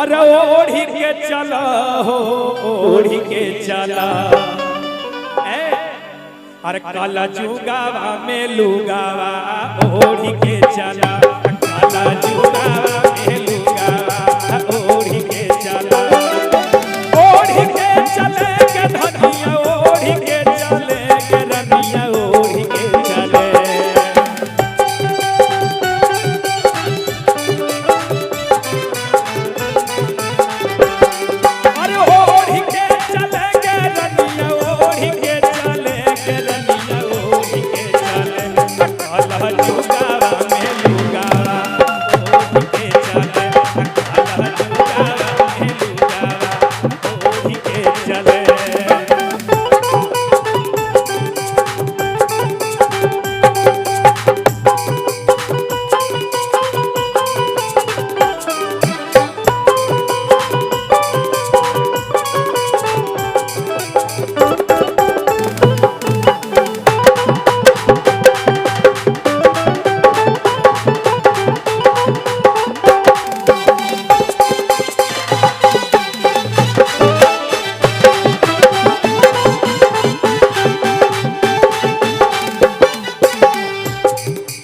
अरे ओढ़ी के चला हो, ओढ़ी के चला। अरे काला जुगावा में लुगावा ओढ़ी के चला, काला जुगावा में लुगावा ओढ़ी के चला। ओढ़ी के चले के धनिया, ओढ़ी के चले के रनिया, ओढ़ी के चले। अरे ओढ़ी के चले के रनिया, ओढ़ी के चले के रनिया, ओढ़ी के चले। काला जुगावा में लुगावा ओढ़ी के चले, काला जुगावा में लुगावा ओढ़ी के चले।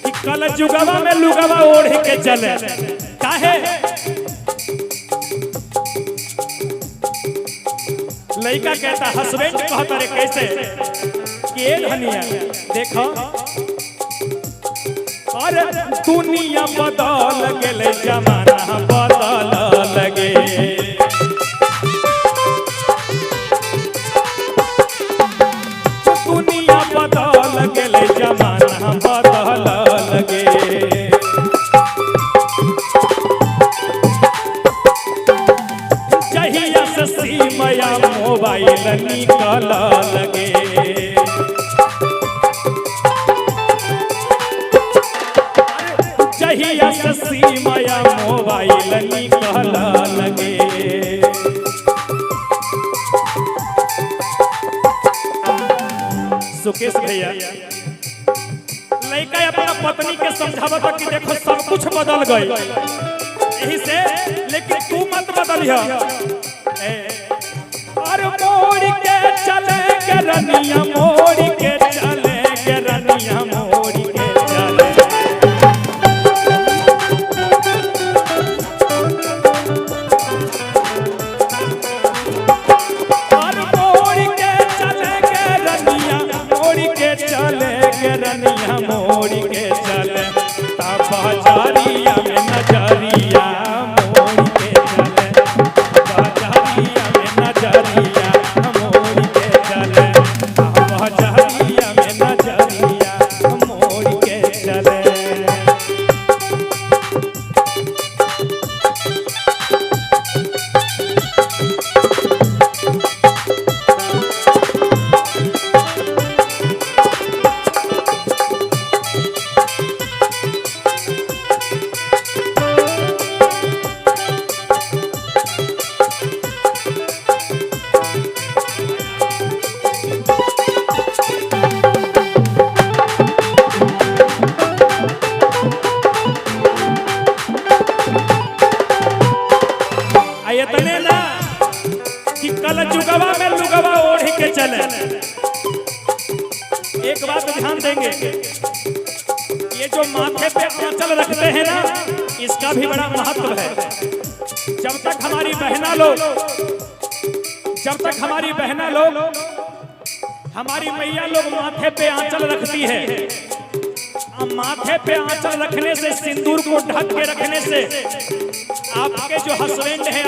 कि कल जुगवा में लुगवा ओढ़ के चले, काहे? लड़का कहता, हस्बैंड कहता रे कैसे कि ए धनिया देखो, अरे दुनिया बदल गेले, जमाना बदल लगे। दुनिया बदल गेले, जमाना बदल लगे। जहिया से सीमया मोबाइल निकल लगे। जहिया से सीमया मोबाइल निकल लगे। सुकेश भैया, लड़का अपना पत्नी के समझावता कि देखो सब कुछ बदल गई, यही से, लेकिन तू मत बदलिह। अरे मोड़ के चले के रनिया, मोड़ के चले के रनिया, मोड़ के चले। अरे मोड़ के चले के रनिया, मोड़ के चले के रनिया, मोड़ के चले। बाजारिया में नजरिया मोड़ के चले, बाजारिया में नजरिया मोड़ के चले, बाजारिया में नजरिया मोड़ के चले। आ इतने ना कि कल जुगवा में लुगवा ओढ़ के चले। एक बात ध्यान देंगे, ये जो माथे पे आंचल रखते हैं ना, इसका भी बड़ा महत्व है। जब तक हमारी बहना लोग, जब तक हमारी बहना लोग, हमारी मैया लोग माथे पे आंचल रखती है, अब माथे पे आंचल रखने से, सिंदूर को ढक के रखने से, आपके जो हस्बैंड हैं,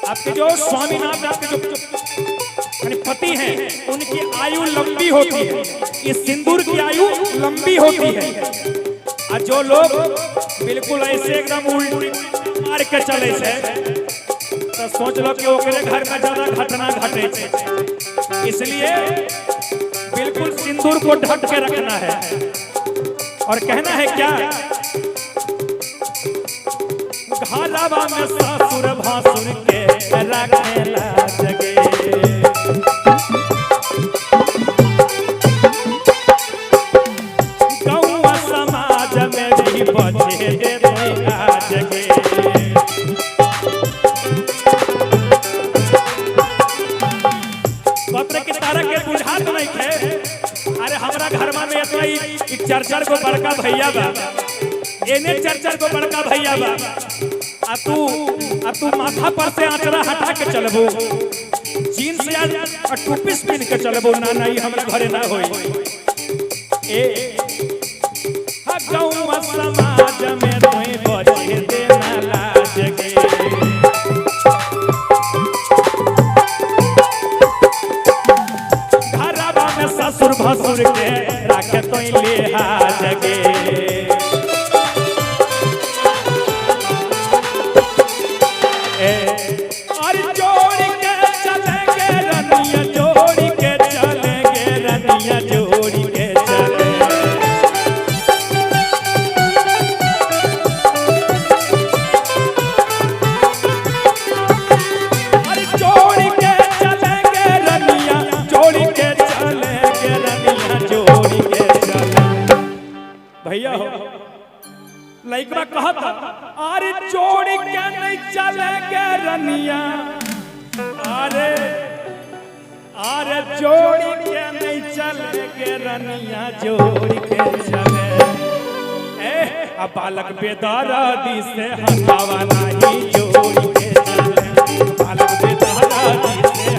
आपके जो स्वामीनाथ, आपके जो यानी पति हैं, उनकी आयु लंबी होती है। इस सिंदूर की आयु लंबी होती है। और जो लोग बिल्कुल ऐसे एकदम उल्टी मार के चले से, तो सोच लो कि ओकरे घर में ज्यादा घटना घटे छे। इसलिए बिल्कुल सिंदूर को ढक के रखना है। और कहना है क्या, घरवा में ससुर भासुर के रखेला जगे। गौआ समाज में भी बचे दे जगे। ई चार चार गो बड़का भैया बा, एने चार चार गो बड़का भैया बा, आ तू माथा पर से आंचरा हटा के चलबो, जीन्स या टूपीस पहन के चलबो, ना ना ई हमरा घरे ना होई। ए हा गौवा समाज में तोय बचे देना लाज के। घरवा में ससुर भसुर के राखे तोय लिहाज के। ए अरे जोड़ के चलेंगे रनिया, जोड़ के चलेंगे रनिया, जोड़ के चले। अरे जोड़ के चलेंगे रनिया, जोड़ के चलेंगे रनिया, जोड़ के चले। भैया हो लइकवा कहत अरे जोड़ के नहीं चलेंगे रनिया, अरे अरे जोड़ के नहीं चलेंगे रनिया, जोड़ के चले। ए अब बालक बेदर्दी से हटावा नहीं, जोड़ के चले। बालक बेदर्दी से